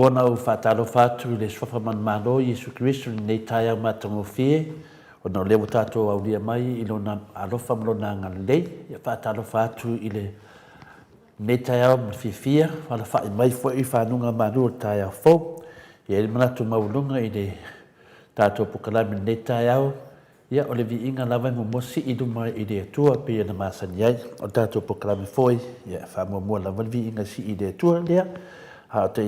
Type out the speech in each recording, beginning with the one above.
Muamua ona ou faatalofa atu i le Suafa Manumalo Iesu Keriso i lenei taeao matagofie, ona o lea ua tatou aulia mai i Lona alofa ma Lona agalelei. Ia faatalofa atu i lenei taeao ma le fiafia, alafai mai foi i fanuga malu o le taeao fou. E i ai le manatu maualuga i le tatou pokalame i lenei taeao, Ia, o le viiga lava e muamua sii i luma i le Atua e pei ona masani ai. O le tatou polokalame foi, ia, e faamuamua lava le viiga e sii i le Atua lea. A o te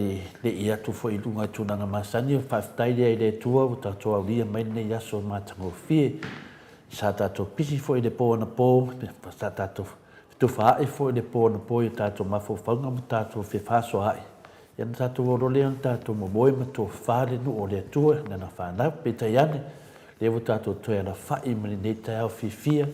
lei atu foi i luga i tulaga masani, o le faafetai lea i le Atua ua tatou aulia mai lenei aso matagofie. Sa tatou pisi foi i le po anapo, sa tatou fetufaai foi i le po anapo i o tatou mafaufauga ma tatou fefasoaai. Ia ona tatou o loa lea ona tatou momoe ma tofa le nuu o le Atua i lana fanau. Peitai ane, lea ua tatou toe alafai ma lenei taeao fiafia,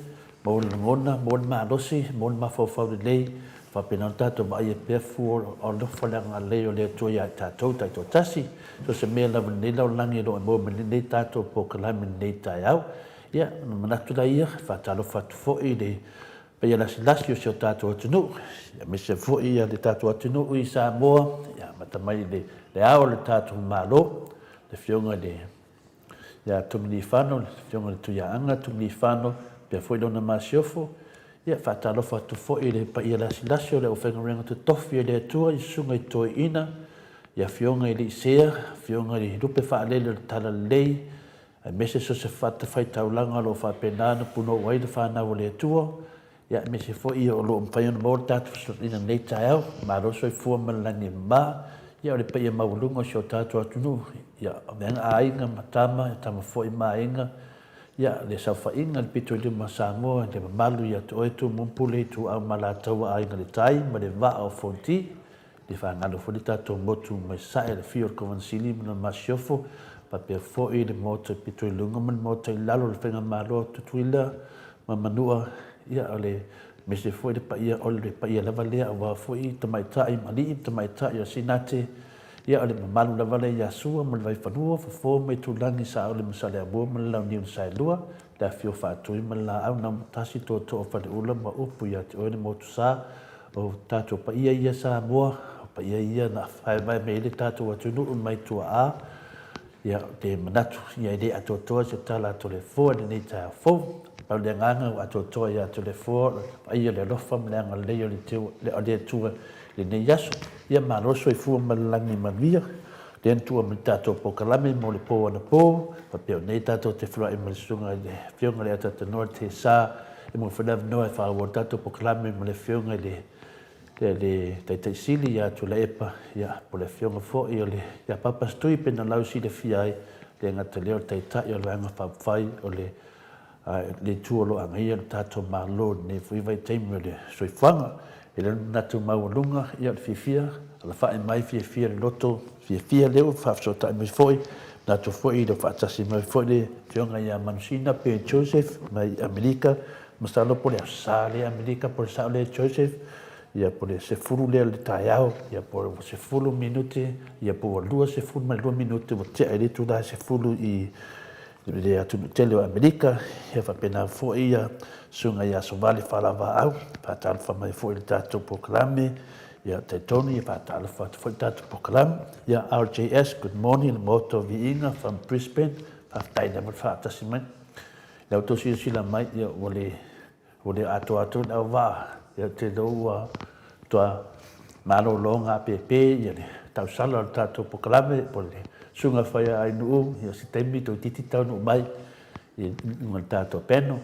maua le lagona, maua le malosi, maua le mafaufau lelei, faapena ona tatou vaaia pea fua o alofa le agalelei o le Atua ia i tatou taitoatasi. So o se mea lava i lenei lalolagi o lo o maua mai lenei tatou polokalame i lenei taeao. Ia, ona manatu laia, e faatalofa atu foi i le paia lasilasi o si o tatou atunuu, aemaise foi le tatou atunuu i Samoa, ia amata mai i le Ao o le tatou Malo, le Afioga i le ia Tuminifano, le Afioga i le Tuiaana Tuminifano, faapea foi lona masiofo. Ia faatalofa atu foi i le paia lasilasi o le aufaigaluega totofi a le Atua i susuga i toeaiina, i afioga i alii sea, afioga i lupe faalele o le Talalelei, aemaise so o se fatafaitaulaga o lo o faapena ona punou ai le fanau a le Atua, ia aemaise foi o lo o mafai ona maua le tatou fesootaiga i lenei taeao. Malo le soifua ma le lagi e mama. Ia o le paia maualuga o si o tatou atunuu, ia avea aiga ma tama, tama foi ma aiga, ia le saofaiga i le pito i luma o Samoa, le mamalu ia te oe Tumua ma Pule, Ituau ma Alataua, Aiga i le Tai ma le Vaa o Fonoti. Le faagalo foi le tatou motu mai Sasae, le afio o le Kovana Sili ma lona Masiofo, faapea foi le Maota i pito i luga ma le Maota i lalo, le Faigamalo a Tutuila ma Manua, ia o le aemaise foi le paia, o le paia lava lea aua foi tamaitai ma alii ma tamaitai o Sinate, ia o le mamalu lava lea ia Sua ma le Vaifanua, Fofo ma Itulagi, Saole ma Saleaaumua ma le Launiu na Saelua, le afio o Faatui ma le Laau na Matasi, Tootoo o Faleula ma upu ia te oe le Motusa, O tatou paia ia Samoa, o paia ia na vaevae mai ai le tatou atunuu mai tuaa, ia ou te manatu ia e le atoatoa se tala a Toleafoa i lenei taeao fou. Pau le agaga ua atoatoa ia Toleafoa o le paia o le alofa ma le agalelei o le Atua i lenei aso. Ia malo le soifua ma le lagi manuia. Lea na tua mai le tatou polokalame mo le po anapo, faapea o nei tatou te feiloai ma le susuga i le Afioga i le Atatanoa Tesa e maua foi le avanoa e faaauau le tatou polokalame ma le Afioga i le le Taitai Sili ia Tuilaepa, ia, po o le Afioga foi o le ia Papa Stui pei ona lau silafia ai, le gata lea o le Taitai o le Vaega Faaupufai o le le Itu o lo o agaia le tatou Malo i lenei foi vaitaimi o le soifuaga. E le o le manatu maualuga, ia o le fiafia, alafai mai, fiafia le loto, fiafia lea ua faafesootai mai foi, manatu foi le faatasi mai foi le Afioga ia Manusina pe Joseph mai Amerika, masalo po o le Aso Sa lea Amerika po o le sao lea Joseph, ia po o le 10 lea o le taeao, ia po o le 10 minute, ia po ua 22 minute ua tea i le itula e 10 i le atunuu tele o Amerika, ia faapena foi ia Susuga ia Sovale Faalavaau, faatalofa mai foi i le tatou polokalame, ia talitonu ia faatalofa atu foi le tatou polokalame. Ia RJS, good morning, le Maota o Viiga from Brisbane, faafetai lava le faatasi mai. I la outou silasila mai, ia ua le Ua le atoatoa le auvaa, ia ou te iloa ua toa malolo gapepe ia le tausala o le tatou polokalame po o le susuga fai a Ainuu, ia o se taimi toeitiiti taunuu mai i luga o le tatou panel.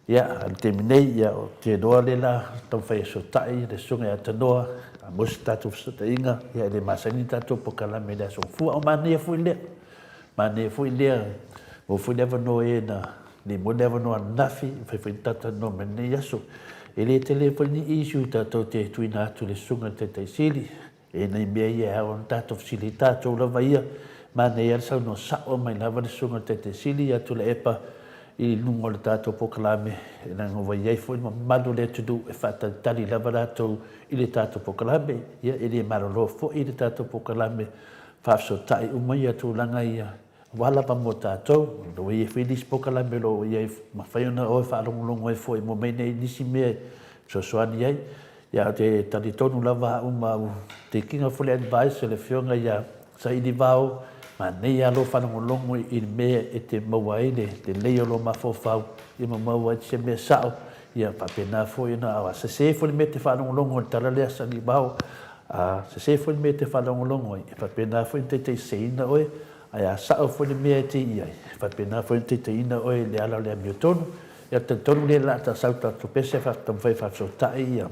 Ia, a o le taimi nei, ia ou te iloa lea la taumafai e fesootai le susuga ia Tanoa, a maua se tatou fesootaiga, ia e le masani le tatou polokalame i le aso Gafua. O manaia foi lea, manaia foi lea, maua foi le avanoa i e na Nei mo le avanoa ananafi, e fai foi ni talatalanoa mai lenei aso. E le tele foi ni issue tatou te tuuina atu i le Susuga i le Taitai Sili. E nai mea ia e ao ona tatou fesili ai tatou lava ia. Manaia lava le saunoa sao mai lava le Susuga i le Taitai Sili ia Tuilaepa i luga o le tatou polokalame, leaga ua i ai foi le mamalu o le atunuu e faatalitali lava latou i le tatou polokalame. Ia, e le malolo foi le tatou polokalame, faafesootai uma ia tulaga ia Aua lava mo tatou, o lo o i ai foi nisi polokalame o lo o i ai, mafai ona o e faalogologo ai foi mo mai nei nisi mea e fesoasoani ai. Ia, ou te talitonu lava au ma au taking foi le advice a le Afioga ia Saili vao, manaia lou faalogologo i le mea e te maua ai le lelei o lou mafaufau, ia ma maua ai se mea sao, ia faapena foi ona a sese foi le mea e te faalogologo i le tala lea saili vao, a sese foi le mea e te faalogologo ai, e faapena foi ona taitaiseseina oe, ae a sao foi le mea e te i ai, e faapena foi ona taitaiina oe i le ala o le amiotonu. Ia, talitonu lea o le a ta sau tatou pese taumafai e faafesootai ia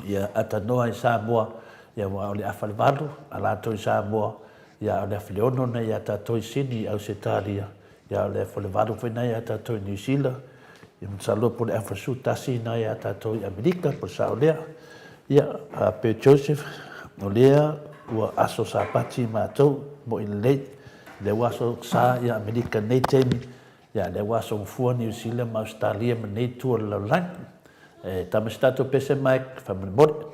ia atanoa i Samoa, ia aua o le afa le valu a latou i Samoa, ia a o le afa le ono na ia tatou i Sini i Ausetalia, ia a o le afa le valu foi na ia tatou i Niu Sila, ia masalo po o le afa 11 na ia tatou i Amerika po o le sao lea. Ia, a pe Joseph, o lea ua aso Sapati matou, mo'i lelei, lea ua aso Sa ia Amerika i lenei taimi, ia lea ua aso Gafua Niu Sila ma Ausetalia ma lenei itu o le lalolagi. E tama se tatou pese Mike, faamolemole.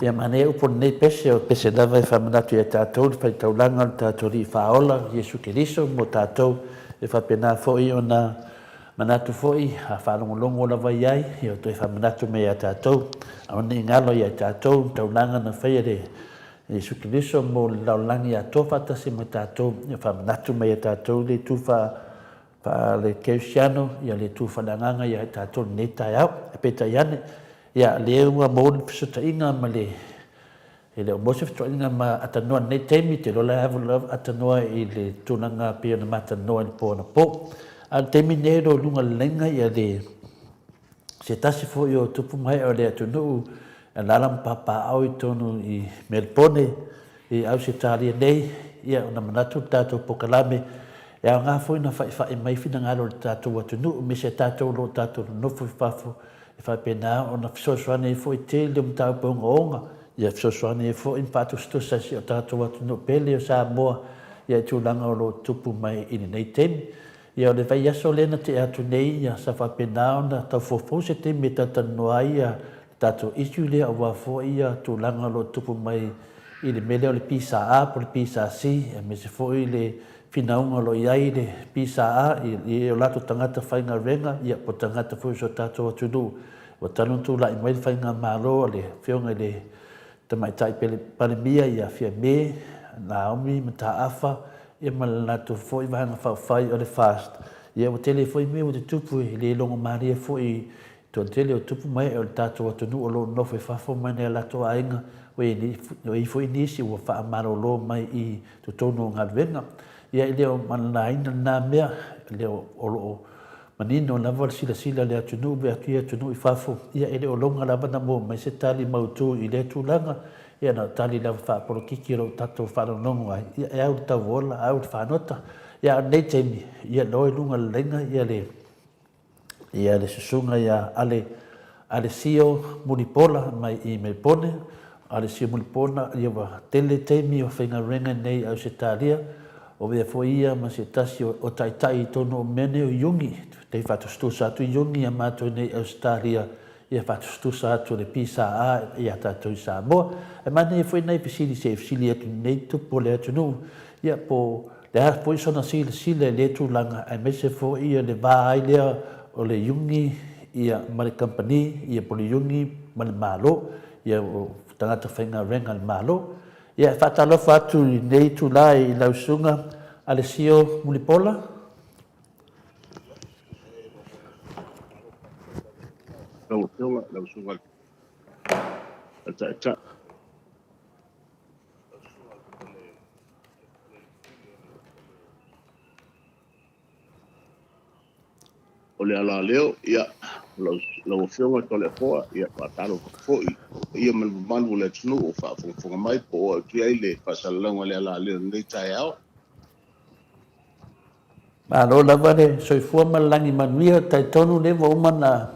Ia manaia upu o lenei pese, o pese lava e faamanatu ia tatou le faitaulaga o le tatou Alii Faaola, Iesu Keriso, mo tatou e faapena foi ona. Manatu foi, a faalogologo lava i ai, ia toe faamanatu mai ia tatou, aua ne i galo ia i tatou ni taulaga na faia e le Iesu Keriso mo le lalolagi atoa faatasi ma tatou, ia faamanatu mai ia tatou le itu faa faale Kerisiano, ia le itu faaleagaga ia i tatou i lenei taeao. Peitai ane, ia lea ua maua le fesootaiga ma le E le o maua se fetuaaiga ma atanoa i lenei taimi, te iloa la e atanoa i le tulaga pei ona matanoa i le po anapo. A o le taimi lenei o lo o i luga o le laina ia le se tasi foi o tupu ma ee o le atunuu e alaala ma papaaao i totonu i Melbourne i Ausetalia nei, ia ona manatu le tatou polokalame e aoga foi ona faifai mai finagalo o le tatou atunuu aemaise tatou o lo o tatou nonofo i fafo e faapena ona fesoasoani ai foi i tele o mataupu ogaoga, ia fesoasoani ai foi ma faatusatusa i si o tatou atunuu pele o Samoa ia i tulaga o lo o tutupu mai i lenei taimi. Ia o le vaiaso lea na tea atu nei ia sa faapena ona tau foufou se taimi e talatalanoa ai ia le tatou issue lea aua foi ia tulaga o lo o tutupu mai i le mea lea o le PSA po o le PSC aemaise foi le finauga o lo o i ai le PSA i o latou tagata faigaluega, ia po o tagata foi o si o tatou atunuu ua talu ona tulai mai le faigamalo a le Afioga i le Tamaitai Palemia ia Fiame Naomi Mataafa ia ma le latou foi Vaega Faaupufai o le FAST. Ia ua tele foi mea ua tutupu e le logomalie foi i toatele o tupu ma ee o le tatou atunuu o lo o nonofo i fafo mai nai o latou aiga, ua i ai foi nisi ua faamalolo mai i totonu o galuega. Ia e le o malalaina lena mea, e le o, o lo o manino lava le silasila a le atunuu ma atu i atunuu i fafo, ia e le o loga lava ona maua mai se tali mautu i lea tulaga, ia na o tali lava faapolokiki o lo o tatou faalogologo ai, ia e au le tauola, au le fanota. Ia a o lenei taimi, ia loa i luga o le laina ia le Ia le susuga ia Ale Alesio Mulipola mai i Melbourne. Alesio Mulipola, ia ua tele taimi o faigaluega nei i Ausetalia, o avea foi ia ma se tasi o taitai i totonu o mea nei o Iuni, te faatusatusa atu Iuni ia matou nei i Ausetalia, ia faatusatusa atu le PSA ia tatou i Samoa. E manaia foi nai fesili se i fesili atu i lenei tupu o le atunuu, ia po Le a foi sona silasila i lea tulaga aemaise foi ia le va ai lea o le iuni ia ma le kamupani ia po o le iuni ma le Malo ia o tagata faigaluega a le Malo. Ia e faatalofa atu i lenei itula i lau Susuga Alessio Mulipola. Lau Afioga, lau Susuga i le Taitai. O le alaleo, ia, lau, lau Afioga Toleafoa, ia, faatalofa foi i paia ma le mamalu o le atunuu o faafogafoga mai po o atu i ai le faasalalauga o le alaleo i lenei taeao. Malo lava le soifua ma le lagi manuia, talitonu lea ua uma ona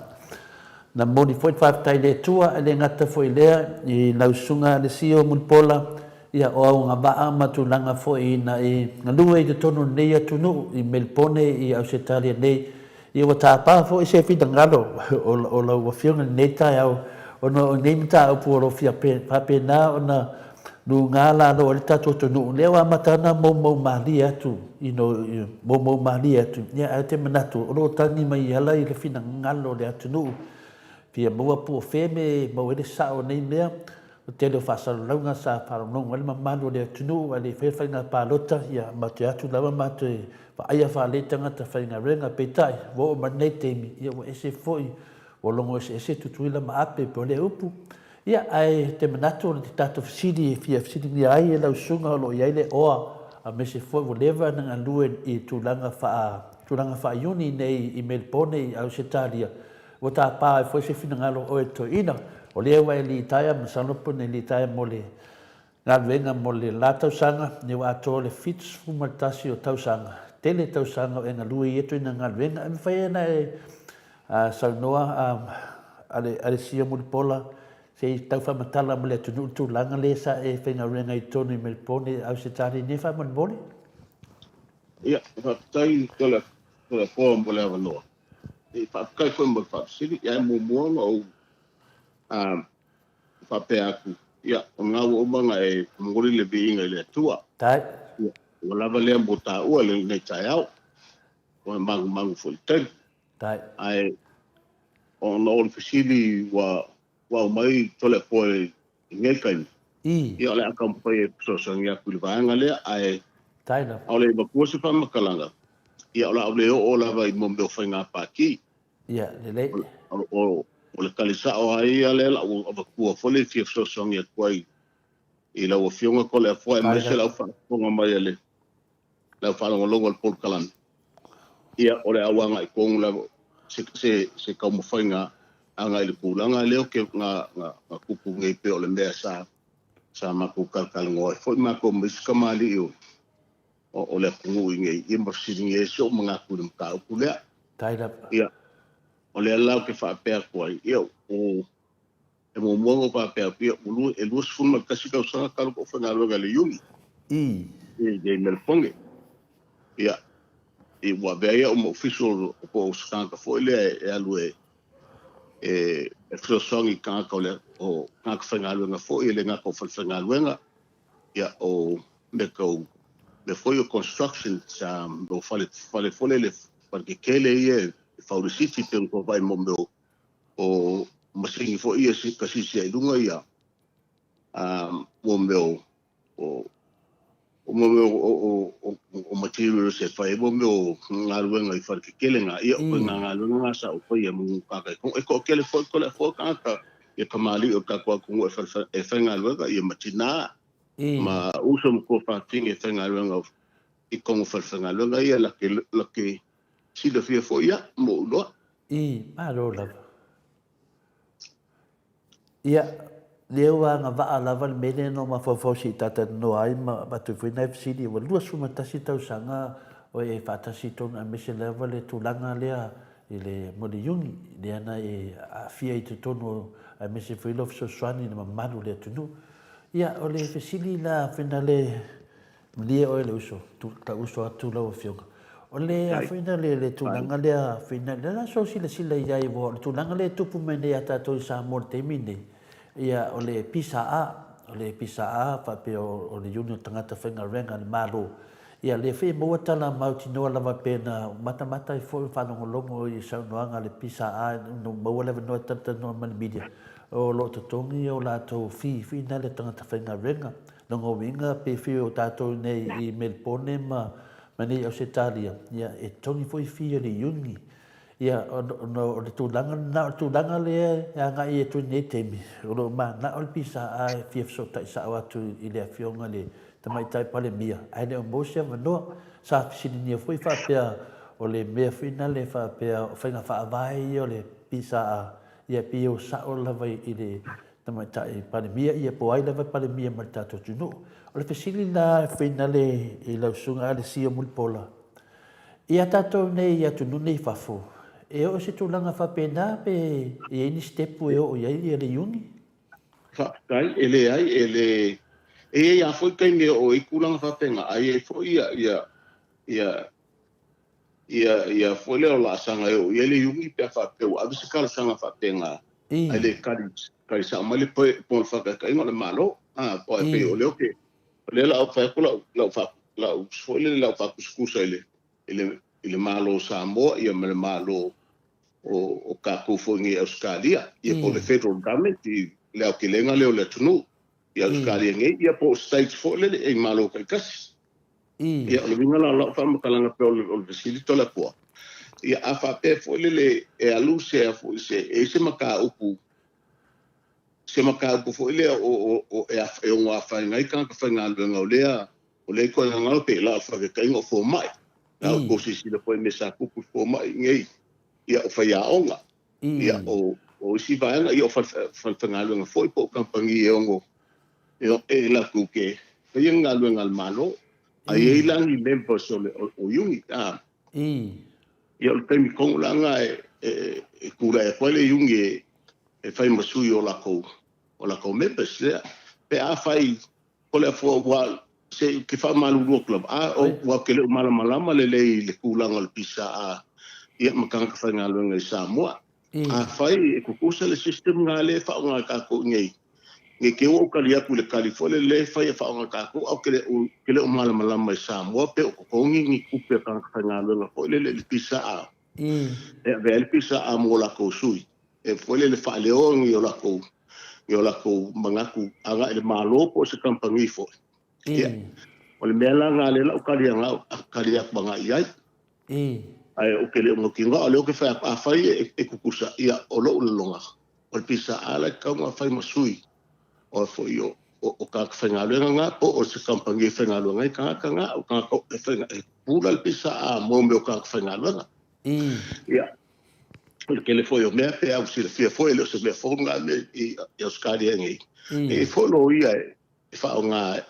na momoli foi le faafetai i le Atua, e le gata foi i lea i lau Susuga Alesio Mulipola, ia o au agavaa ma tulaga foi ina e galue i totonu o lenei atunuu i Melipone i Ausetalia nei, Ia ua tapa foi se finagalo o lau Afioga i lenei taeao ona o nei mataupu o lo o fia faapena ona luga lalo ai le tatou atunuu, lea ua amata ona moumou malie atu, you know, moumou malie atu, ia ae ou te manatu o lo o tagi mai ala i le finagalo o le atunuu, fia maua po o fea mea e maua ai le sao o nei mea. O le tele o faasalalauga sa faalogologo ai le mamalu o le atunuu ae le i faia le faiga palota, ia matou te atu lava matou e vaaia faalelei tagata faigaluega. Peitai, ua oo mai lenei taimi, ia ua ese foi, ua logo eseese Tutuila ma Ape pei o lea upu. Ia, ae ou te manatu o le tatou fesili e fia fesiligia ai e lau susuga o lo o i ai le oa aemaise foi ua leva ona galue i tulaga faa tulaga faa-iuni nei i Melbourne i Ausetalia, Ua tapa ai foi se finagalo o oe toeaina, o lea ua e litaea, masalo po na e litaea mo le galuega mo le la tausaga, nei ua atoa le 71 o tausaga, tele tausaga o e galue i ia ituaiga galuega, e mafai ai ona e saunoa a le Sia Mulipola se i tau faamatala mo le atunuu le tulaga lea sa e faigaluega ai i totonu i Melbourne, Ausetalia nei faamolemole. Ia, faafetai Toleafoa mo le avanoa. E faafetai foi mo le faafesili. Ia, e muamua ona ou faapea atu, ia, o lena ua uma ona e momoli le viiga i le Atua. Tai. Ia, ua lava lea mo taua i lenei taeao. Ua magumagu foi i le taimi. Tai. Ae ona o le fesili ua ua aumai Toleafoa i lenei taimi, ia o le a taumafai e fesoasoani atu i le vaega lea, ae Tai lava. ʻaʻole i matua se faamatalaga, ia o le a ou le oo lava i mo mea o faiga pāti. Ia, lelei. O le tali sao lava ia lea la ua avatua foi le fia fesoasoani atu ai i lau Afioga Toleafoa aemaise lau faafofoga mai a le lau faalogologo a le polokalame. Ia, o le a ou agai tonu lava se taumafaiga agai i le tulaga lea o ke na tupu nei pei o le mea sa matou talatalanoa ai foi matou ma isi tamalii o le atunuu i inei, ia ma fesiligia ai si ou manatu i le mataupu lea. Tai lava. Ia, o lea la ou te faapea atu ai, ia, o e muamua ona ou faapea atu, ia, ua e 21 tausaga talu ona ou faigaluega i le Iuni. I Melefone. Ia, i ua avea ai au ma official po o se tagata foi lea e alu e fesoasoani i tagata o le o tagata faigaluega foi e le gata o falefaigaluega, ia o mea tau mea foi o construction sa o fale fale foi lele fale tetele ia e fau i le city pei ona vaai mo mea o masini foi ia ka sisi ai i luga ia mo mea o mo mea o materials e fai ai mo mea o galuega i fale tetele na ia o ituaiga galuega na sa ou faia mo tagata e toatele foi foi tagata ia kamali'i o le tatou atunuu e faigaluega ia ma tinā ma uso ma tuafafine e faigaluega i totonu o falefaigaluega ia lake silafia foi ia ma ou iloa. Malo lava. Ia, lea ua agavaa lava le mea lea na ou mafaufau se i talatalanoa ai ma avatu ai foi nai fesili. Ua 21 tausaga o e faatasi i totonu aemaise lava le tulaga lea i le mo le Iuni, lea na e aafia i totonu aemaise foi lou fesoasoani i le mamalu o le atunuu. Ia, o le fesili la finale Malie oe le uso, ta uso atu lau Afioga. O le a foi na le tulaga lea fina, le la so silasila i ai o le tulaga lea e tupu mai nei ia tatou i Samoa i le taimi lenei. Ia o le PSA, o le PSA faapea o le Union o Tagata Faigaluega a le Malo. Ia lea foi e maua tala mautinoa lava pe na matamata ai foi ma faalogologo i saunoaga a le PSA ina ua maua le avanoa e talatalanoa ma le media, o lo o totogi o latou fee foi na le tagata faigaluega. Lona uiga pe fia o tatou nei i Melbourne ma nei i Ausetalia, ia e totogi foi fee a le uni. Ia ona o le tulaga lena, o le tulaga lea e agai atu i lenei taimi, o lo o manao le PSA e fia fesootai sao atu i le Afioga i le Tamaitai Palemia, ae le o maua se avanoa. Sa fesiligia foi faapea o le mea foi lena e faapea o faiga faavae ia o le PSA, ia pei o sao lava i le Tamaitai Palemia, ia po o ai lava e Palemia mai le tatou atunuu. O le fesili la e fainale i lau Susuga Alesio Mulipola, ia tatou nei i atunuu nei i fafo, e oo i se tulaga faapena pe i ai ni sitepu e oo i ai ia le Iuni? Faafetai, e leai, e le, e i ai lava foi taimi e oo ai tulaga faapena, ae i ai foi ia, ia, ia, ia ia foi lea o laasaga e oo i ai le iugi pe a faapea ua ave se talosaga faapena ae le kali kali sao mai le po le faataitaiga o le Malo. A po e pei o lea ke o lea la ou fai atu lau lau fa lau foi lele lau faakusakusa i le i le i le Malo o Samoa ia ma le Malo o o tatou foi nei i Ausetalia ia po o le Federal Government i le aotelega lea o le atunuu i Ausetalia nei ia po o States foi lele i Malo taitasi. Ia, o le uiga la o lau faamatalaga pei o le fesili Toleafoa, ia a faapea foi lele e alu se a foi se e i ai se mataupu se mataupu foi lea o o e e ono afaina ai tagata faigaluega o lea o lea ituaiga galuega pei la o le faataitaiga o fomai. La outou silasila foi i mea sa tupu i fomai nei, ia o faiaoga. Ia, o, o isi vaega, ia o falefaigaluega foi po o kamupani e ono, e, e latou te faia ni galuega a le Malo. A i ai la ni members o le o, o unit, a. Ia o le taimi tonu la lena e, e, e tulai atu ai le iuni e, e fai ma sui o latou, o latou members lea. Pe afai o le afua ua se i te faamalulu atu lava, a o ua te le o malamalama lelei i le tulaga o le PSA ia ma tagata faigaluega i Samoa. Afai e tutusa le system lena lea e faaaoga e tatou i inei, ne i te i ua ou tali atu i le tali foi lele lea e fai e faaaoga e tatou, ae ou te le o malamalama i Samoa pe o totogi ni tupe a tagata faigaluega foi lele i le PSA. E avea ai le PSA mo lakou sui e foi lele faaleoa ni o lakou ni o lakou manatu agai i le Malo po o se kamupani foi. Ia, o le mea la lena lea la ou kali aga kali atu agai i ai. Ae ou te le o mautinoa, o lea ou te fai atu, afai e tutusa, ia, o lou laloga, o le PSA la e tatau ona fai ma sui o foi o o tagata faigaluega na, po o se kamupani e faigaluega ai tagata na, o tagata e faiga e pula le PSA mo mea o tagata faigaluega. Ia, o le tele foi o mea pe a ua silafia foi, e le o se mea fou lena mea i Ausetalia nei. E foi loia e faaaoga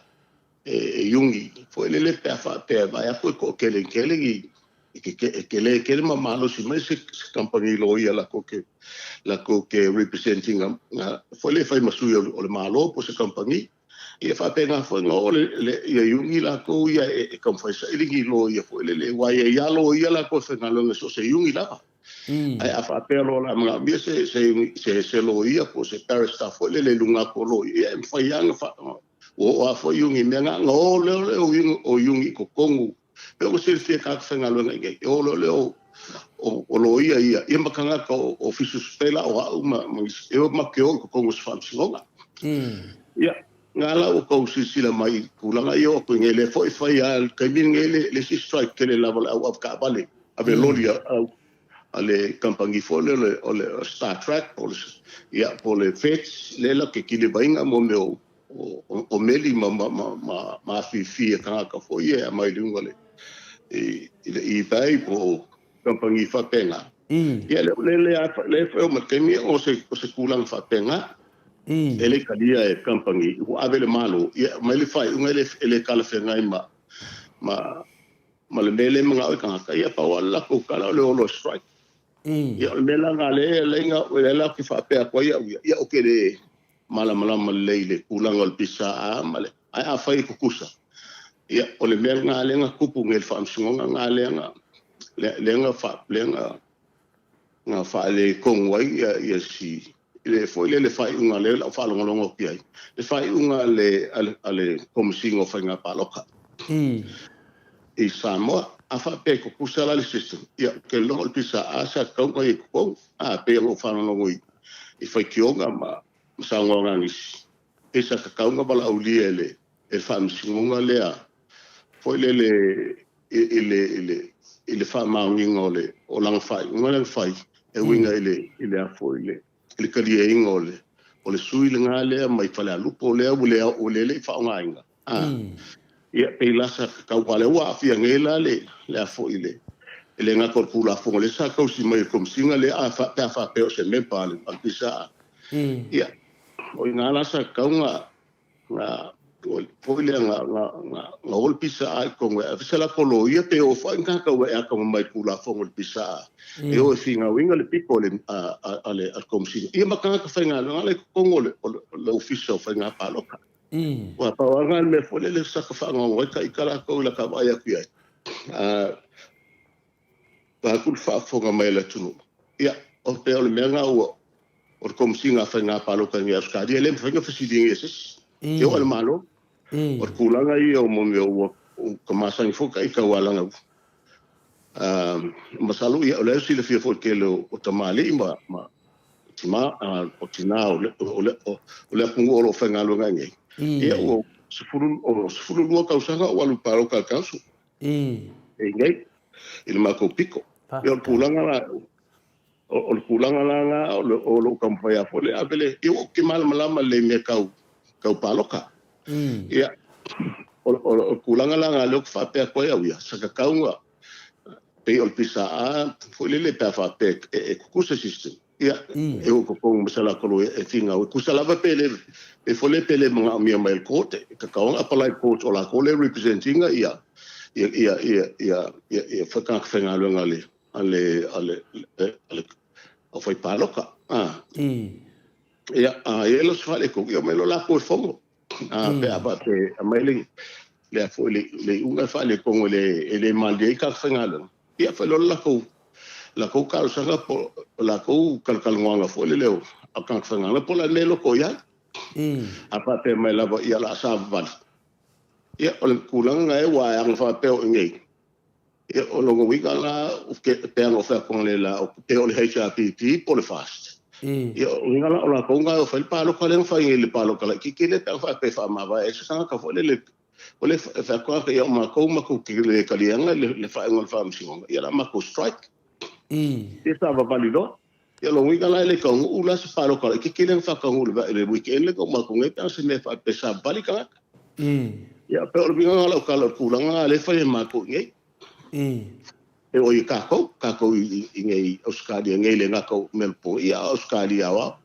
e iugi foi lele pe a faapea e vaai atu e toatele tele ni e tele tele ma malosi mai se kamupani loia lakou ke represent ina foi lele fai ma sui o le Malo po o se kamupani. Ia faapena foi ona oo ia iugi lakou ia e taumafai saili ni loia foi lele, aua e i ai lava loia lakou e faigaluega so o se iugi lava. Ae a faapea loa o le a manaomia se loia po o se barrister foi lele i luga atu o loia, ia e mafai lava ona ua oo lava foi iugi i mea na, ona o loa lea o iugi i totonu. Pei ona silafia e tagata faigaluega i inei, e o loa lea o loia ia, ia ma tagata o officials pei la o au ma nisi, e o matou te o i totonu o se faamasinoga. Ia, na la ua tou silasila mai i tulaga ia o atu i inei, lea foi e fai lava i le taimi lenei le isi strike tele lava o le au avetaavale, ave loli a le kamupani foi lea o le Star Track po o le, ia, po o le FedEx, lea latou te kilivaina mo mea o meli ma afifi a tagata foi ia e aumai i luga i le eBay po o kamupani faapena. Ia, lea foi e oo mai i le taimi o se tulaga faapena. E le talia e kamupani ua ave le Malo, ia aumai le faaiuga e le talafeagai ma ma le mea lea e manao ai tagata, ia pau lava le latou tala o le olo e strike. Ia o le mea la lena lea lea la ou te faapea atu ai au ia, ia ou te le malamalama lelei i le tulaga o le PSA ma le, ae afai e tutusa, ia o le mea lena lea na tupu nei i le faamasinoga lena lea na lea na lea na na faaletonu ai ia si le foi lea le faaiuga lea o le a ou faalogologo atu i ai, le faaiuga a le a le Komesina o Faiga Palota i Samoa. A faapea e tutusa la le system, ia ou te iloa o le PSA sa tatau ona i ai i totonu. A pei ona ou faalogologo i faitioga ma saunoaga a nisi, pei sa tatau ona valaaulia e le Faamasinoga lea foi lele i le i le i le faamaoniga o le o lana faaiuga lea na fai e uiga i le i le a foi le i le kaliaina o le o le sui lena lea mai Falealupo lea ua le ua le le i faaaogaina a ia pei la sa tatau aua lea ua aafia nei la le le a foi le e le gata o le Tulafono lea sa tausi mai e le Komesina lea a pe a faapea o se member a le PSA ia o i ina la sa tatau ona na foi lea na na na na o le PSA i totonu e ave se latou loia pe o foi ni tagata ua e atamamai i le Tulafono o le PSA e o e finauina le pito a le a le Komesina ia ma tagata faigaluega la i totonu o le o le Ofisa o Faiga Palota. Ua pau lava lena o le mea foi lele sa ka faanoano ai ta ita latou i lata vaai atu i ai. Vaeatu le faafofoga mai a le atunuu, ia, o pea o le mea lena ua, o le Komesina a Faiga Palota i inei i Ausetalia, e le mafai ona fesiligia e se isi, e oo i le Malo. O le tulaga ia o mea ua ka masani foi ta ita aua leaga masalo ia o lea e silafia foi i le tele o tamalii ma ma tima o tina o le o le o le atunuu o lo o faigaluega i inei, ia ua 12 tausaga o alu i le palota a le council. E i ai i le matou pito. Ia o le tulaga la, o le tulaga la lena o lo o taumafai lava foi le ave le, ia ou te malamalama lelei i mea tau tau palota. Ia, o le tulaga la lena lea ou te faapea atu ai au ia, sa tatau ona pei o le PSA foi lele pe a faapea e tutusa system. Ia, e o totonu ma se latou loia e finau. E tusa lava pe le, pe foi lea pe le manaomia mai e le court, e tatau ona apply i court o latou lea e represent ina ia, ia, ia, ia, ia, ia, ia tagata faigaluega a le, a le, a le, a le aufaipaloka. A. Ia, a i ai la se faaletonu, ia omai loa latou e fono. A, pe a faapea e aumai le, le a foi le, le iuga e faaletonu e le, e le malilie ai tagata faigaluega, ia fai loa le latou, latou talosaga po o latou talatalanoaga foi lele o tagata faigaluega po o le a le mea e loto i ai. A faapea mai lava ia o le a savavali, ia o le tulaga lena ua aga faapea o i inei. Ia, o lona uiga la, pe ana o feakoga le la, pe o le HRPP po o le FAST. Ia, o uiga la, o latou na e fai le palota lea na fai nei i le palota laitiiti lea pe a faapea e faamavae ai se tagata foi lele, o le feakoga ia o matou matou te le taliaina le faaiuga a le Faamasinoga, ia o le a matou strike. Ia savavali loa. Ia o lona uiga la e le taunuu la se palota laitiiti lea na faataunuu i le weekend lea na uma atu nei pe ana se mea faapea e savavali tagata. Ia pe o le uiga lena o lau tala o le tulaga lena lea e fai e matou i inei. E oi e tatou, tatou i inei i Ausetalia nei le gata o Melbourne ia a o Ausetalia aoao.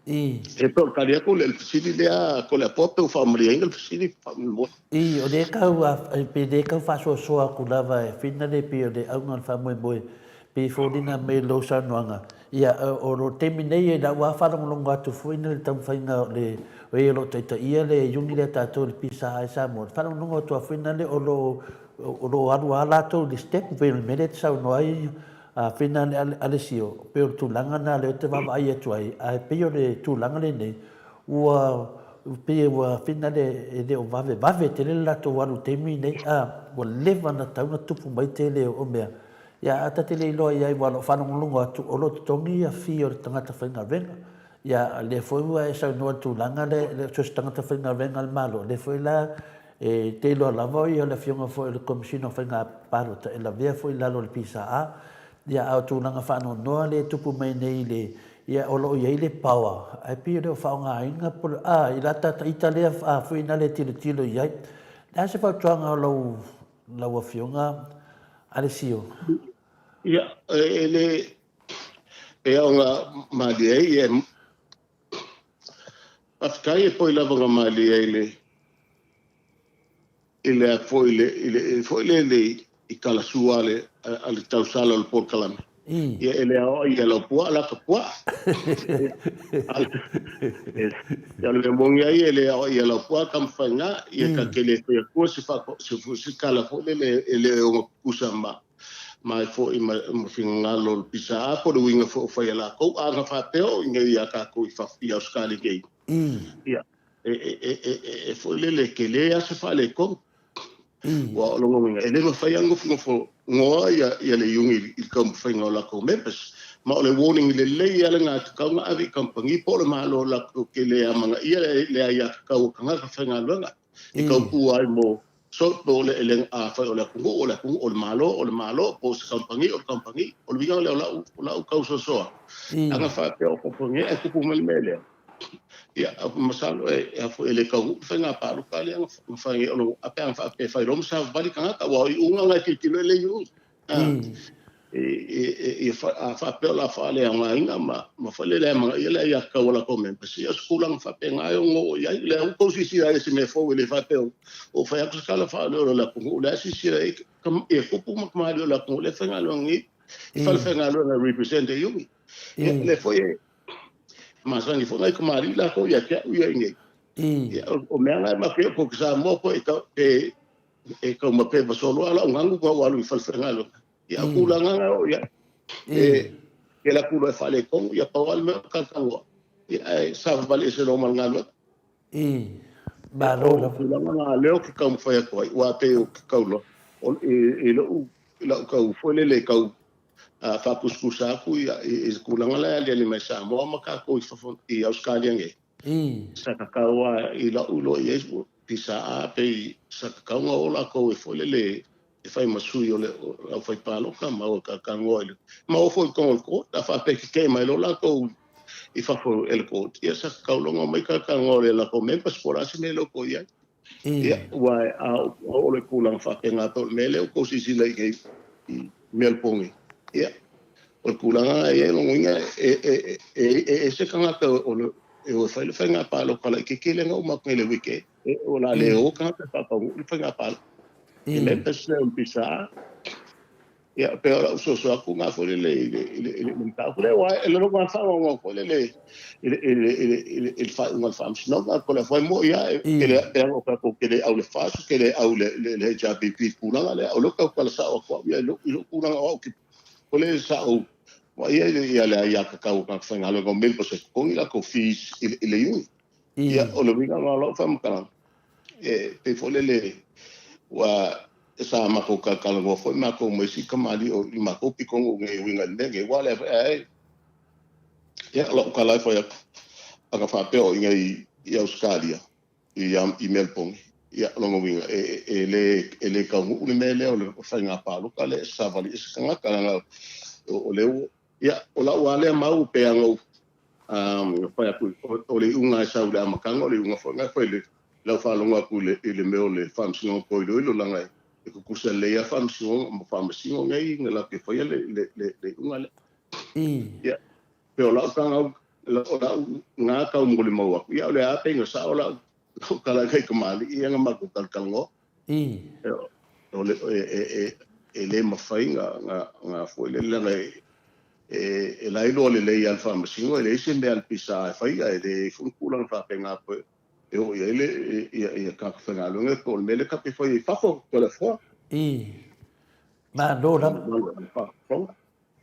E pei o le tali atu le fesili lea Toleafoa pe ua faamalieina le fesili faamolemole. I, o lea tau, pei lea tau faasoasoa atu lava e Whina le pei o le auga o le faamoemoe, pei e foliga mai lou saunoaga, ia, o lo taimi nei i lau lava faalogologo atu foi na le taumafaiga o le, o e o lo o taitaia le iuni lea a tatou le PSA i Samoa, le faalogologo atu lava foi na le o lo o lo o alu lava latou i le step, pei o le mea lea e te saunoa ai a Whina Alessio, pei o le tulaga lena lea ou te vaavaai atu ai, ae pei o le tulaga lenei, Ua pei ua fina le e le o vavevave tele le latou alu i le taimi lenei, a ua leva ona tatau ona tupu mai tele o mea. Ia a ta te le iloa i ai aua o lo o faalogologo atu o lo o totogi ia fee o le tagata faigaluega. Ia lea foi ua e saunoa i le tulaga lea so o se tagata faigaluega a le Malo, lea foi la e te iloa lava o ia o le afioga foi o le Komesina o Faiga Palota e lavea foi i lalo o le PSA. Ia a o tulaga faanoanoa lea e tupu mai nei i le Ia, o lo o i ai le power, ae pei e le o faaaogaina po o le a, i la ta ita lea foi na le tilotilo i ai. O le a se fautuaga o lau, lau Afioga Alessio? Ia, e le, e ao ona malie ai, ia, faafetai e poi lava ona malie ai le, i le a foi le, i le, foi le le i talasua a le, a le tausala o le polokalame. Ia e le aoai ia lau puaa la ka puaa. Ia o le mea moni ai e le aoai ia lau puaa ka mafaiga, ia ka te le fai atua se fa, se, se tala foi lele e le ono tutusa ma, ma e foi ma, ma finagalo o le pisa a po o le uiga foi o fai a lakou. A na faapea o i nei ia tatou i fafo i Ausetalia nei. Ia e foi lele, e tele lava se faaletonu. Aua o lona uiga, e le mafai lava ona nofonofo noa ia le iuni i le taumafaiga o latou members. Ma o le warning lelei lava lena e tatau ona ave i kamupani po o le Malo latou te le amanaia le aiatatau a tagata faigaluega e tautua ai mo so po o le afai o le atunuu, o le atunuu, o le Malo, o le Malo, po o se kamupani, o le kamupani. O le uiga lea o lau tausoasoa, ana faapea o kamupani ae tupu mai le mea lea, Ia, masalo e a foi e le taunuu le faiga palota lea na fai nei ona a pe ana faapea e fai loa ma savavali tagata aua o iuga na e tilotilo i le iuga. E a faapea o le a faaleaogaina ma ma foi le amanaia le aiatatau a latou members, ia o se tulaga faapena e ono oo i ai. O lea ua outou silasila ai i se mea fou e le faapea o fai atu se tala faaleo o le atunuu, o lea e silasila i ai e tupu ma tamalii o le atunuu lea e faigaluega nei i falefaigaluega e represent e iuga. Ia, o lea foi e Masani foi nai tamalii latou ia te au ia i nei. Ia, o mea na e mafai o ko Samoa foi e tau, e, e taumapeva solo a lau ganu ka alu i falefaigaluega. Ia, o tulaga na o ia. E, ke la kulo e faaletonu, ia pau lava le mea o talakanoa. Ia, ae savavali ese loa ma le galuega. Malo O lava. tulaga na lea ou te taumafai atu ai, aua pei ou te tau loa, o, i, i lou, i lau tau foi lele tau faatusatusa atu i le tulaga la e aliali mai Samoa ma tatou i fafo i Ausetalia nei. Sa tatau lava i la'u iloa i ai pisa a pei sa tatau ona o latou e foi lele e fai ma sui o le aufaipalota ma o e talanoa i le ma o foi i totonu o le court a faapea e tetee mai loa latou i fafo e le court ia sa tatau loa ona omai talanoa i le latou members po o le a se mea e loko i ai. Ia, aua a oo loa i tulaga faapena, pei o le mea lea ua outou silasila i ai i Melbourne, ia, o le tulaga lena e i ai lona uiga e ese tagata e o e fai le faiga palota laitiiti lea na uma atu nei i le weekend, o le a le o tagata e faataunuu le faiga palota. E le percent o le PSA. Ia, pei o lau soso atu lena foi lele i le, i le, i le mataupu lea, aua e lologa lava faanoanoa foi lele i le, i le, i le, i le, i le faaiuga a le Faamasinoga, ko le afuai moi lava, e ke le, pe ana o tatou ke le au le FAST, ke le au le, le, le HRPP i le tulaga lea, o lea ou te tautala sao atu au ia i lou, i lou tulaga o au ke, o le sa ou vaaia ia le aiatatau a tagata faigaluega o members e totogi latou fees i le, i le iuni. Ia, o le uiga lena o lau faamatalaga, e pei foi lele ua. Sa matou talatalanoa foi matou ma isi kamali'i o i matou pitonuu nei e uiga i le mea nei, aua o lea foi ae ia o lau tala e fai atu, ana faapea o i inei i Ausetalia i Melbourne, ia o lona uiga e le taunuu le mea lea o le faiga palota lea e savali ai se tagata leaga o lea ua ia o lau lava lea mau pei lava ona ou fai atu o le iuga e sau i le amataga o le iuga foi lena e fai i le lau faalogo atu i le mea o le Faamasinoga Toe Iloilo leaga e tutusa lelei lava Faamasinoga ma Faamasino nei na latou te faia le iuga lea. Ia, pei o lau tala, o lau na tau molimau atu, ia o lea lava pei na sao lau tala i nai tamalii ia na matou talatalanoa. O le, e le mafai na foi lele leaga e la e iloa lelei lava e le Faamasino e leai se mea a le PSA e faia, e leai foi ni tulaga faapena e oo i ai le ia tagata faigaluega po o le mea lea tatou te faia i fafo, Toleafoa. I. Malo lava.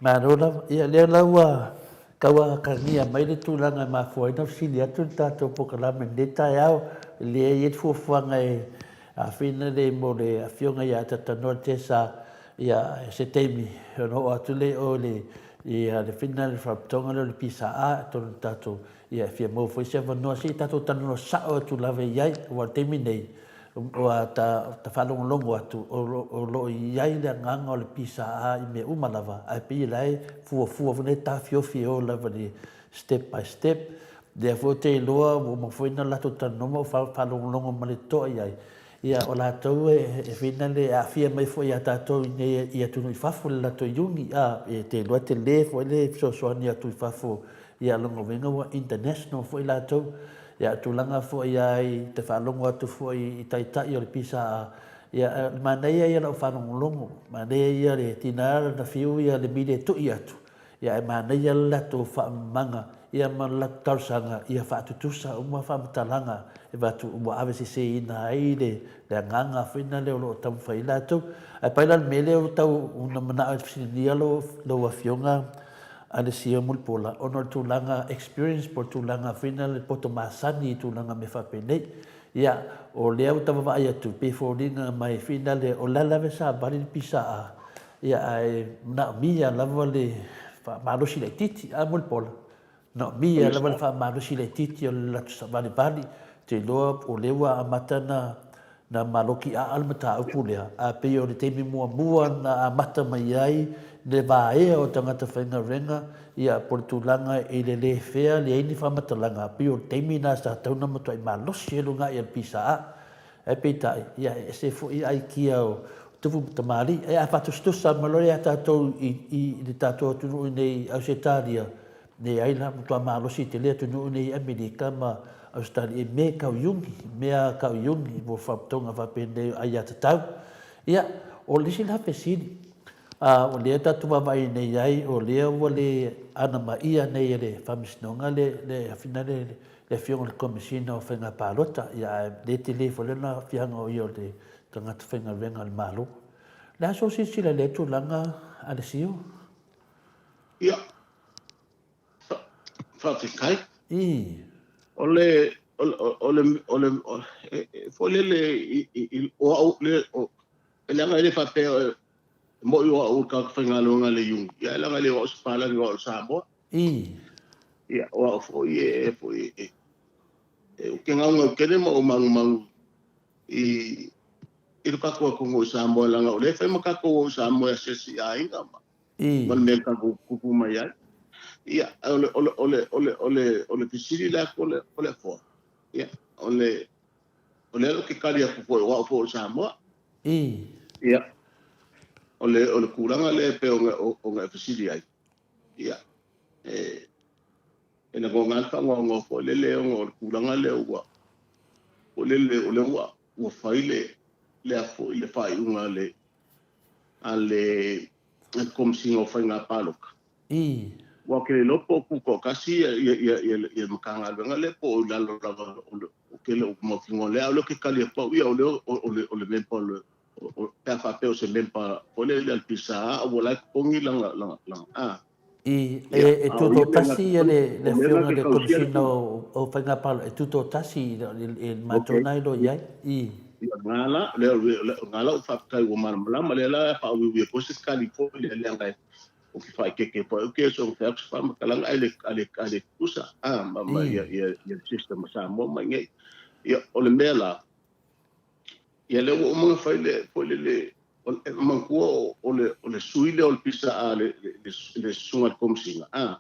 Malo lava. Ia lea la ua tau atagia mai le tulaga e mafua ai ona fesili atu le tatou polokalame i lenei taeao. Lea e i ai le fuafuaga e afina le mo le afioga ia Tatanoa Tesa ia se taimi ona oo atu lea i o i le ia le fina le faalapotopotoga lea o le PSA atonu tatou Ia, e fia maua foi se avanoa se i tatou talanoa sao atu lava i ai, aua o le taimi nei, ua ta faalogologo atu o lo o i ai le agaga o le PSA i mea uma lava, ae pei o la e fuafua foi lea e taofiofi e o lava i le step by step. O lea foi ou te iloa ua uma foi ona latou talanoa ma ou faalogologo ma le totoa i ai, ia o latou e fina le aafia mai foi ia tatou i inei i atunuu i fafo le latou iuni, a, e te iloa e tele foi le fesoasoani atu i fafo. Ia lona uiga ua international foi latou. Ia o tulaga foi a i te faalogo atu foi i taitai o le PSA, ia o le manaia ia o lau faalogologo, manaia ia le tina na fiu ia le media e tui atu, ia ae manaia le latou faamamaga ia ma le latou talosaga ia faatutusa uma faamatalaga e avatu ua aveseseina ai le agaga foi lea o lo o taumafai ai latou. Ae pai la le mea lea ua tau ona manao e fesiligia lau afioga a le CEO Mulipola ona o le tulaga experience po o le tulaga foi lea le poto masani i tulaga mea faapenei. Ia, o lea ua ta vaavaai atu pei e foliga mai foi lale o la e lava e savali le PSA, ia ae manaomia lava le faamalosi laitiiti. A Mulipola? Manaomia lava le faamalosi laitiiti o le latou savalivali. Ou te iloa o lea ua amata ona na maloki aa le mataupu lea, a pei o le taimi muamua na amata mai ai le vaea o tagata faigaluega, ia, po o le tulaga i le le fea, leai ni faamatalaga, pei o le taimi lena sa tatau ona matuai malosi ai luga i le PSA. Ae peitai, ia, e ese foi aikia o tupu ma tamalii. Ae a faatusatusa mai loa ia tatou i le tatou atunuu i inei i Ausetalia, Leai la, matua malosi tele atunuu nei i Amerika ma Ausetalia i mea tau iuni, mea tau iuni mo faapitoga faapenei o aiatatau. Ia, o le isi la fesili, a o lea tatou vaavaai nei ai, o lea ua le anamaia nei e le Faamasinoga le, le, afina le, le Afioga i le Komesina o Faiga Palota, ia ae le tele foi lona aafiaga o ia o le tagata faigaluega a le Malo. O le a sou silasila i lea tulaga Alessio? Ia, faafetai. I. O le, o le, o le, o le, foi lele, o au, le, o, e leaga e le faapea, e moni o au o le tagata faigaluega a le Iuni, ia e leaga e le o au se palagi o au o le Samoa. I. Ia, o au foi e, foi e, e, ou te gaugau tele ma ou magumagu i, i lo tatou atunuu i Samoa, leaga o lea e fai ma tatou o i Samoa e asiasi i aiga ma, I. ma le mea tatou tupu mai ai. Ia, o le, o le, o le, o le, o le, o le fesili lea o le, o le afoa. Ia, o le, o lea ou te tali atu foi, o au foi o le Samoa. I. Ia, o le, o le tulaga lea e pei ona, ona e fesili ai. Ia, e, e lagona lava le faanoanoa foi lele ona o le tulaga lea ua, foi lele, o lea ua, ua fai le, le a foi le faaiuga a le, a le Komesina o Faiga Palota. I. Aua ou te le iloa po o tutoatasi ia Matagaluega lea po o i lalo lava o le tele o mautinoa lea, a o lea ou te tali atu au ia, o lea o le member o le, pe a faapea o se member foi lea i le PSA, a ua la e totogi lana, lana, a. I, e tutoatasi ia le Afioga i le Komesina o Faiga Palota, e tutoatasi i le matou lena e iloa i ai. I. Ia, lena la, lea, lena la ua faafetai ua malamalama, lea la e faauiui foi se tali foi lea, leaga ou te faaeteete foi au ke soona fai atu se faamatalaga ae le, ae le, ae le tutusa, a, ma, ma, ia, ia, ia le system a Samoa ma i nei. Ia, o le mea la, ia lea ua uma ona fai le, foi le, le, o le, manatua o, o le, o le sui lea o le PSA le, le, le, le susuga i le Komesina, a,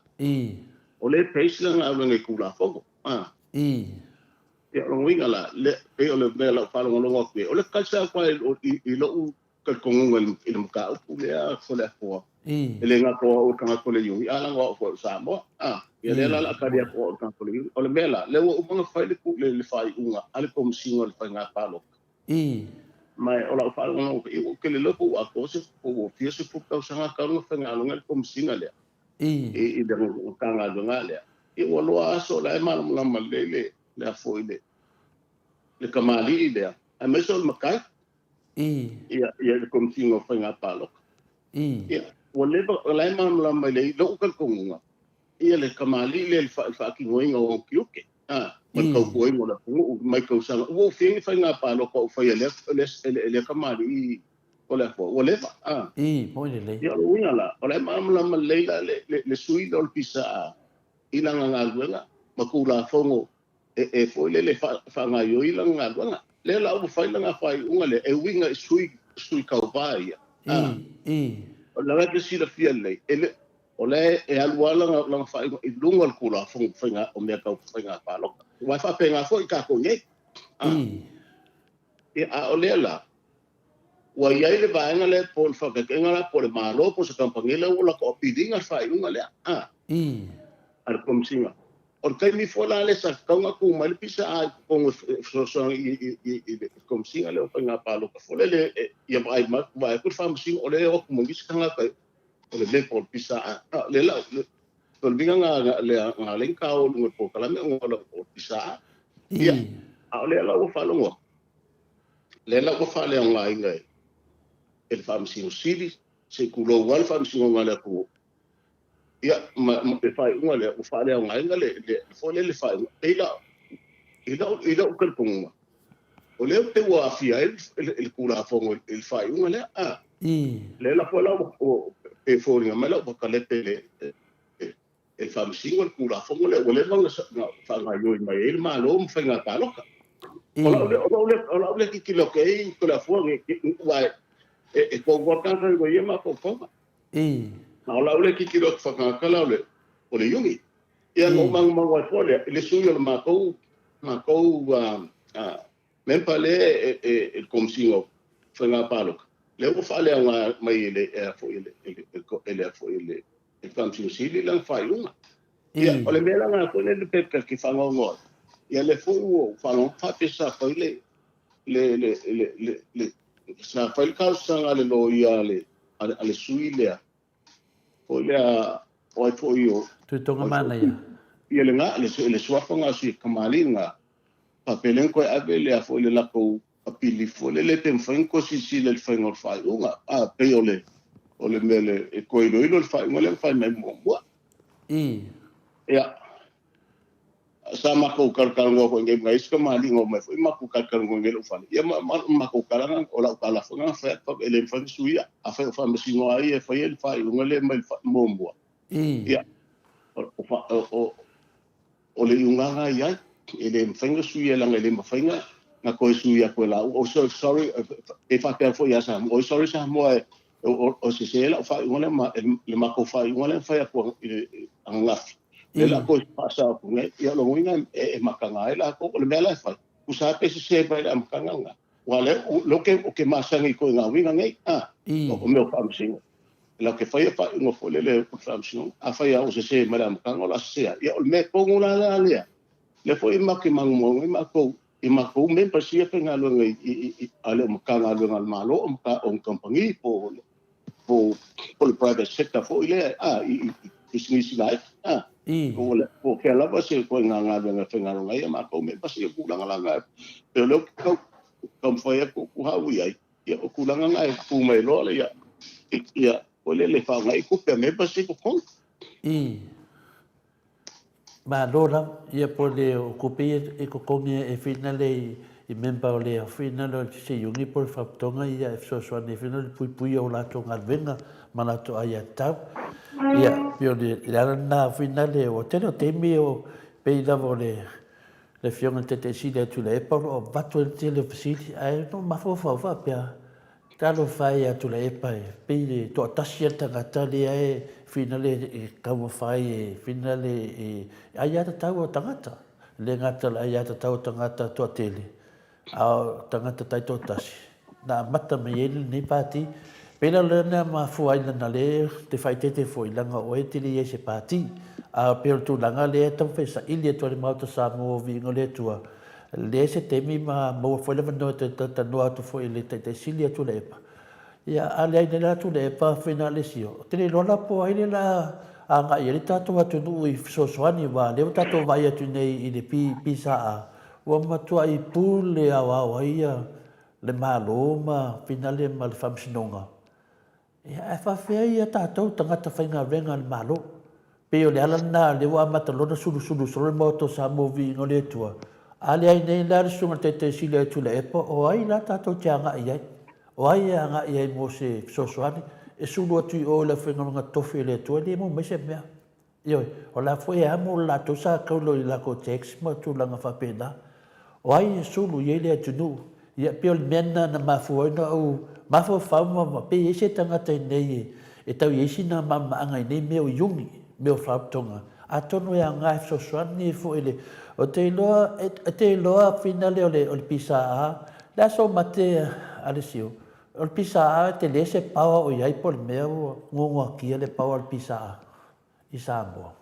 o lea e base lana galuega i Tulafono, a. Ia, o lona uiga la, le, pei o le mea o lau faalogologo atu i ai, o le kalisa atu lava i, i, i lou talitonuga i le mataupu lea Toleafoa, e le gata o au o le tagata o le Iuni, a leaga o au foi o Samoa. A, ia lea la o le a tali atu o au o le tagata o le Iuni. O le mea la, lea ua uma ona fai le, le, le faaiuga a le Komesina o le Faiga Palota. Ma o lau faalogologo atu, ou te le iloa po ua atoa se, po ua fia sefulu tausaga talu ona faigaluega le Komesina lea. I le Matagaluega lea. Ia ua loa aso o la e malamalama lelei le, le a foi le, le kamali'i lea, aemaise o le matai. Ia, ia le Komesina o Faiga Palota. Ia, ua leva, o la e malamalama i le, i lou talitonuga, ia le kamali'i lea i le faatinoina o ona tiute, a, ma le tautuaina o le atunuu mai tausaga. Ua ou fia ni faiga palota o faia e lea, e lea kamali'i o le Atua, ua leva, a. Moi lelei. Ia, o le uiga la, o la e malamalama lelei la le, le, le sui lea o le PSA i lana galuega ma Tulafono e, e foi lele e faagaoioi lana galuega. Lea la ua fai lana faaiuga lea e uiga i sui, sui tauva ia, a. O la e te silafia lelei, e le, o la e alu lava lana, lana faaiuga i luga o le Tulafono faiga, o mea tau faiga palota. Aua e faapena foi tatou nei, a. Ia, a o lea la, Ua i ai le vaega lea po o le faataitaiga la po o le Malo po o se kamupani lea ua latou apiliina le faaiuga lea a a le Komesina. O le taimi foi la lea sa tatau ona tu mai le PSA i totonu e fesoasoani i le Komesina lea o Faiga Palota foi lele ia vaai mai vaai atu le Faamasino o lea e o atu ma nisi tagata o le member o le PSA. A lea la o le uiga na lea na ala ai ona taoa i luga o le polokalame ona o le PSA. Ia, a o lea la ua faalogo atu Lea la ua faaleaogaina e le Faamasino Sili, se i tulou lava le Faamasinoga a le atunuu, ia, ma le faaiuga lea, ua faaleaogaina le, le, foi lea le faaiuga. I lau, i lau, i lou talitonuga, o lea pei ua aafia ai le, le Tulafono i le faaiuga lea. A, lea la foi la ua, pei e foliga mai la ua kalepe le, e le Faamasino le Tulafono lea ua leva ona faagaoioi mai ai le Malo ma faiga palota. O lau lea, o lau lea, o lau lea tilotilo atu i ai Toleafoa aua e tou lava tagata i ia mafaufauga. A o lau lea tilotilo atu faatagata la o le Iuni. Ia na ou magumagu ai foi lea i le sui o le matou matou member lea e le Komesina o Faiga Palota, lea ua faaleaoga mai e le foi e le foi e le e Faamasino Sili lana faaiuga. Ia, o le mea la lena foi lea le pepa ke faanoanoa ai. Ia lea foi ua ou faalogo faapea sa fai le le le le le, le sa fai le talosaga a le loia a le a le, a le sui lea foi lea o ai foi o Tuitoga Manaia. Ia le nga le, le suafa nga sui kamali'i nga faapea lea na toe ave lea foi le latou apili foi lele pe mafai ona toe silasila i le faiga o le faaiuga, a, pei o le, o le mea le, e toe iloilo le faaiuga lea na fai mai muamua. Ia, sa matou talatalanoa foi nei ma isi kamali'i na omai foi matou talatalanoa nei i lou fale, ia ma, ma, matou tala na, o lau tala foi na fai atu, e le mafai ona suia. Afai o Faamasino lava ia e faia le faaiuga lea mai le muamua, ia, o, o, o, O le iuga na i ai, e le mafai ona suia leaga e le mafai na na toe sui atu e laua. Oh sorry, sorry, e faapea foi ia Samoa, oh sorry Samoa, e, o, o sese lau faaiuga lea ma, le matou faaiuga lea na fai atu i le ananafi. Lea la toe faasao atu nei, ia o lona uiga e, e makaga ai latou. O le mea la e fai, tusa lava pe sese mai le amataga lena. Aua lea, lea ou te, ou te masani i ituaiga uiga nei, a, o mea o faamasino. Latou te faia faaiuga foi lele o le faamasinoga. Afai lava ua sese mai le amataga, o le a sese ai. Ia, o le mea tonu la la lea, lea foi matou te magumagu ai matou i matou members ia faigaluega i, i, i, a le o Matagaluega a le Malo, o, mata, o ni kamupani po o po, po le private sector foi lea, a, i, i, i pisinisi laiti, a. Po o le, po o fea lava se ituaiga galuega e faigaluega ai a matou members ia, tulaga la na, pei o lea ou te tau taumafai atu ou hau i ai. Ia, o tulaga na e tu mai loa le ia, ia, foi lele faaaoga i tupe a members i totonu. Malo lava, ia po le o tupe ia e totogi e finale i, i member o le Afina le se Iuni po o le Faalapotopotoga ia e fesoasoani ai foi le puipuia o latou galuega ma latou aiatatau. Ia, pei o le ala lena foi lea ua tele o taimi o pei lava o le le Afioga i le Taitai Sili a Tuilaepa o lo o avatu ai le tele o fesili, ae na ou mafaufau faapea, talofa e ia Tuilaepa e pei e toatasi lava le tagata lea e finale e taumafai e finale e aiatatau a tagata. E le gata i le aiatatau a tagata toatele, a o tagata taitoatasi na amata mai ai lenei Pati. Pei la o lea na mafua ai leaga o lea te faaeteete foi leaga o oe e te le i ai i se Pati. A pei o le tulaga lea e taumafai e saili atu ai le Maota Samoa o Viiga o le Atua, leai se taimi ma maua foi le avanoa e toe talatalanoa atu foi i le Taitai Sili ia Tuilaepa. Ia, a leai nei la Tuilaepa Fainaalesio, ou te le iloa la po o ai lea o le a agai i ai le tatou atunuu i fesoasoani aua o lea ua tatou vaai atu nei i le PSA, Ua matuai pule aoao ai ia le Malo ma finale ma le Faamasinoga, ia ae faafefea ia tatou tagata faigaluega a le Malo? Pei o le ala lena lea ua amata loa ona sulusulu solo le Maota o Samoa Viiga o le Atua. A leai nei la le Susuga i le Taitai Sili a Tuilaepa, o ai la tatou te agai i ai? O ai e agai i ai mo se fesoasoani? E sulu atu i o i le aufaigaluega totofi a le Atua, e le maua mai se mea. Ioe, o la foi e amo le latou sa taula i lakou tax ma tulaga faapena. O ai e sulu i ai le atunuu? Ia, pei o le mea lena na mafua ai ona ou mafaufau ma pei e i ai se tagata i inei e tau i ai sina malamalamaaga i nei mea o iuni, mea o faalapotopotoga. Atonu e aoga e fesoasoani foi i le... Ou te iloa, e te iloa finale o le PSA, le aso mate a le sio, o le PSA e tele se power o i ai po o le mea ua gogoakia le power o le PSA. i Samoa.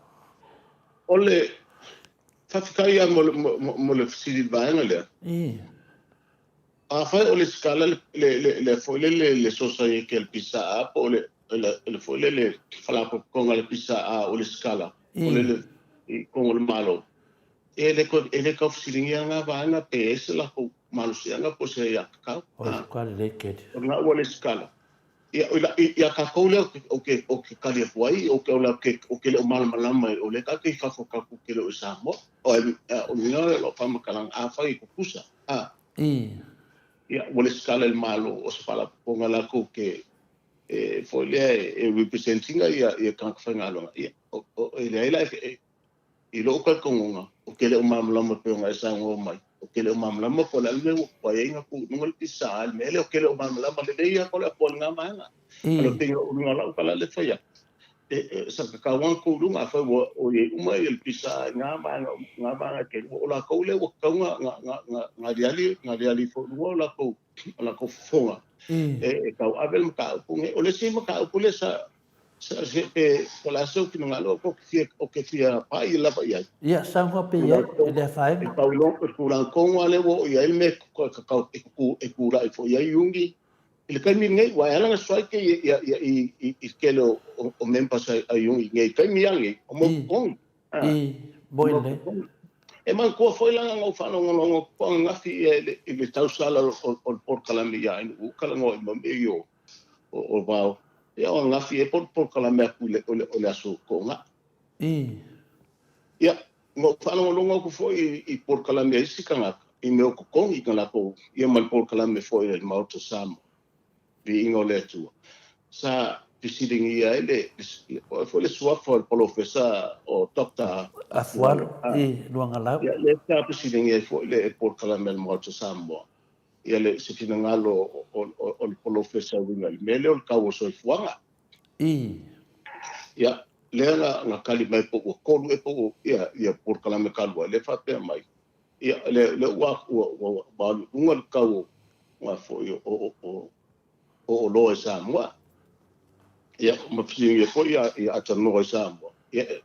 O le faafetai lava mo le fesili i le vaega lea. Afai o le sikala le foi lele le sosaiete a le PSA po o le foi lele faalapotopotoga a le PSA o le sikala o le i totonu o le Malo, e le tau fesiligia lena vaega pe i ai se latou malosiaga po o se aiatatau. O le lelei tele. O lena ua le sikala. Ia, ia tatou lea ou te tali atu ai, ou te le o malamalama, o lea tatou te i fafo tatou te le o i Samoa. O le uiga o lau faamatalaga, afai e tutusa, a, ia, ua lesitala i le Malo o se faalapotopotoga latou te, foi lea e represent ina ia tagata faigaluega, ia, e leai la, I lou talitonuga, ou te le o malamalama pei ona e saunoa mai, ou te le o malamalama po o le a le mea ua tuai ai ona tuu i luga le pisa a le mea lea, ou te le o malamalama lelei lava Toleafoa i lena vaega. A o le pei o luga o lau tala lea e fai atu, e, sa tatau lava ona tuu i luga, afai ua i ai uma le pisa i na vaega, na vaega e tele, o latou lea ua tatau ona aliali, ona aliali ifo i luga o latou, o latou fofoga e tauave le mataupu lenei. O le isi mataupu lea sa Pe o le a sou finagalo ou te fia pai lava i ai. Ia, saunoa pea i ai, e le afaina. E tau i le tulaga tonu lava lea ua oo i ai le mea e tulai foi i ai Iuni i le taimi lenei, aua e ala ona strike i le tele o members a Iuni i nei taimi lava nei, o mau totogi. I, moi lelei. E manatua foi la na ou faalogologo atu ananafi i le tausala o le polokalame ia Ainuu, talanoa i mea ia o vao. Ia o ananafi e polokalame atu i le aso Toonai. Ia, na ou faalogologo atu foi i polokalame a isi tagata i mea o totogi na latou, ia ma le polokalame foi a le Maota o Samoa, Viiga o le Atua, sa fesiligia ai le, foi le suafa o le polofesa o Doctor Afualo, i Luagalau. Ia, lea sa fesiligia ai foi le polokalame a le Maota o Samoa, ia le, se finagalo o le polofesa e uiga i le mea lea o le tau o le soifuaga. Ia, lea na tali mai po ua tolu ea po ua, ia, ia polokalame talu ai, lea faapea mai, ia, lea ua, ua, ua, ua alu i luga le tau o, foi o, o, o oloa i Samoa. Ia, ma fesiligia foi ia, ia atanoa i Samoa. Ia,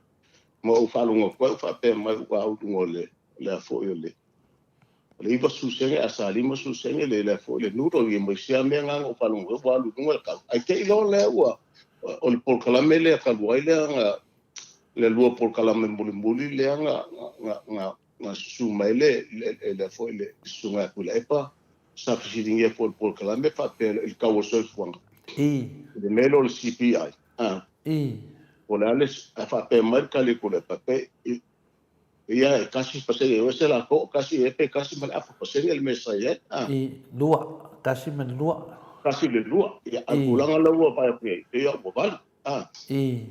ma ou faalogo atu ai ua faapea mai ua au i luga o le, le foi o le, O le 90 sene ae sa 50 sene le le foi le noodle ia ma isi lava mea na na ou faalogo ai ua alu i luga le tau. Ae te i loa lea ua o le polokalame lea talu ai lea na le lua polokalame mulimuli lea na na na na susu mai le le le foi le susuga ia Tuilaepa sa fesiligia foi le polokalame faapea i le tau o le soifuaga. I le mea lea o le CPI. I. Po o le a le ae faapea mai le tali a Tuilaepa pe Ia, e 1% e ese lakou, kasi e pe 1.5% le mea sa i ai. I, lua, tasi ma le lua. Tasi le lua. Ia, a tulaga la ua vaai atu i ai, ia ua valu. I,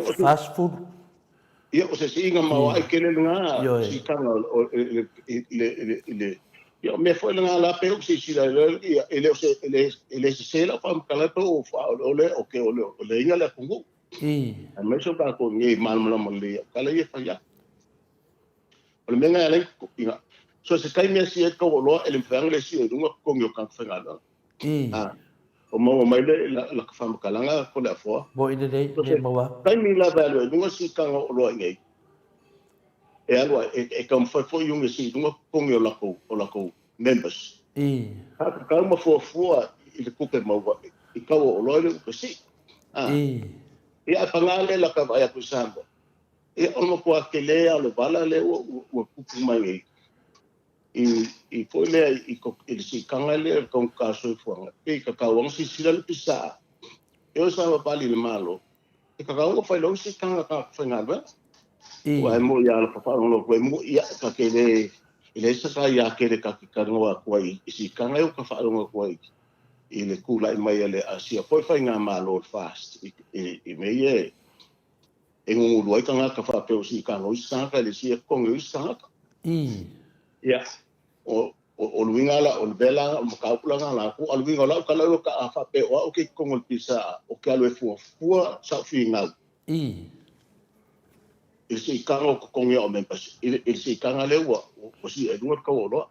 40. Ia, o se siiga maoae tele lena siitaga o le, le, ia, o mea foi lena la pe ou silasila ia, e le o se, e le sese lau faamatalaga pe o faaoleole o ke o le, o le aiga le atunuu. Aemaise o tatou nei malamalama lelei i tala ia e fai atu. O le mea lena e ala ai ona so se taimi e sii ai le tau o oloa e le mafai lava ona le sii ai i luga totogi o tagata faigaluega. O maua mai le laka faamatalaga Toleafoa. Moi lelei, So le se maua atu. taimi lava e alu ai i luga siitaga o oloa i nei, e alu ai, e taumafai foi iuga e sii i luga totogi o latou members. Faatatau ma fuafua i le tupe maua i tau o oloa i le uta sii. Ia, ae paga lea laka vaai atu i Samoa, ia o le matua tele lava o le vala lea ua tupu mai nei i foi lea i le siitaga lea o le taugata o le soifuaga, pei e tatau lava ona silasila le pisa e o savavali i le Malo, e tatau ona fai loa le siitaga a tagata faigaluega. Aua e moni lava laka faalogologo atu, e moni lava ta te le, e leai se aia tele ta te talanoa atu ai i siitaga ia ua ta faalogo atu ai i le tulai mai a le Asia foi faigamalo o le FAST i mea ia e gugulu ai tagata faapea o siitaga o isi tagata e le sia totogi o isi tagata. Ia, o le uiga la, o le mea la, o le mataupu la na latou, a o le uiga o lau tala ua ta faapea o au ke totonu o le pisa o ke alu e fuafua sau finau i le siitaga o totogi o members, i le siitaga lea ua sii ai i luga le tau o oloa.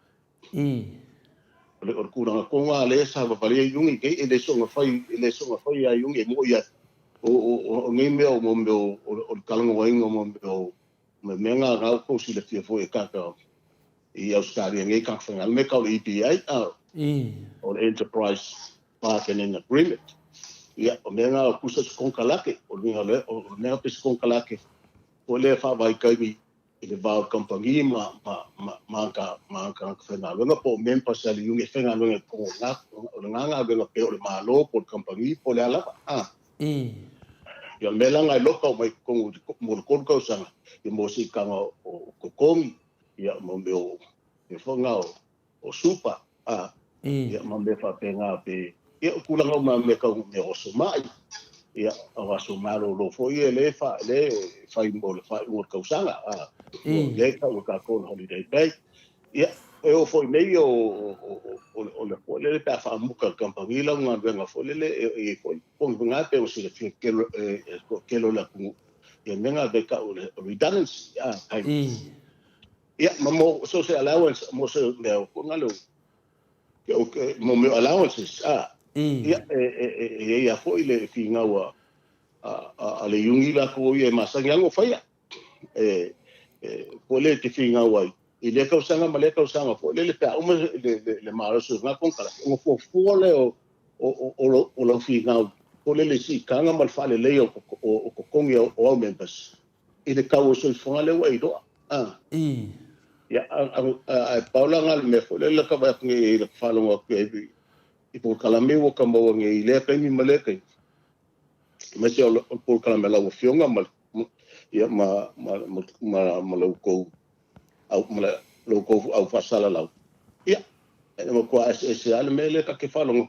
O le tulaga tonu lava lea sa vavale ai Iuni nei, e le soona fai, e le soona fai a Iuni e moni ai. O nei mea o mea o le talanoaina o mea o mea na na ua tou silafia foi e tagata i Ausetalia nei tagata faigaluega, mea tau le EBA, o le Enterprise Bargaining Agreement. Ia, o mea na o tusa se konekarate, o le uiga o le mea pe se konekarate foi lea faavaitaimi i le va o le kamupani ma ana tagata faigaluega po o members a le iuni e faigaluega i totonu o lena galuega pe o le Malo po o le kamupani po o le a lava. Ia, o le mea la lena e loka uma i totonu mo le 3 tausaga ia mo siitaga o totogi, ia mo mea o mea foi na o super, ia ma mea faapena pe, ia o tulaga uma mea tau mea o aso mai, ia o aso malolo foi ia lea e fai mo le faaiuga o le tausaga, lea e tau e tatou o le holiday pay. Ia, e oo foi nei o le foi lele pe a faamuta e le kamupani lau galuega foi lele e i ai foi totogi pei ona silafia e toatele o le atunuu ia mea na e tau o le redundancy. Ia, ma mo so se allowance, mo se mea foi na leo, mo mea allowances, ia, e i ai lava foi le finau a le iuni latou ia e masani lava ona faia, e foi lea e te finau ai i lea tausaga ma lea tausaga foi lele pe a uma le malosi o lena konekarate, ona fuafua lea o lau finau foi lele i siitaga ma le faaleleia o totogi o au members i le tau o le soifuaga lea ua e iloa. Ia, ae pau la lena o le mea foi lele ka vaai atu nei i le faalogo atu i i polokalame ua ka maua nei i lea taimi ma lea taimi, aemaise o le polokalame a lau Afioga ma ia ma ma ma ma la outou au ma la outou au faasalalau. Ia, e matua eseese lava le mea lea ta te faalogo.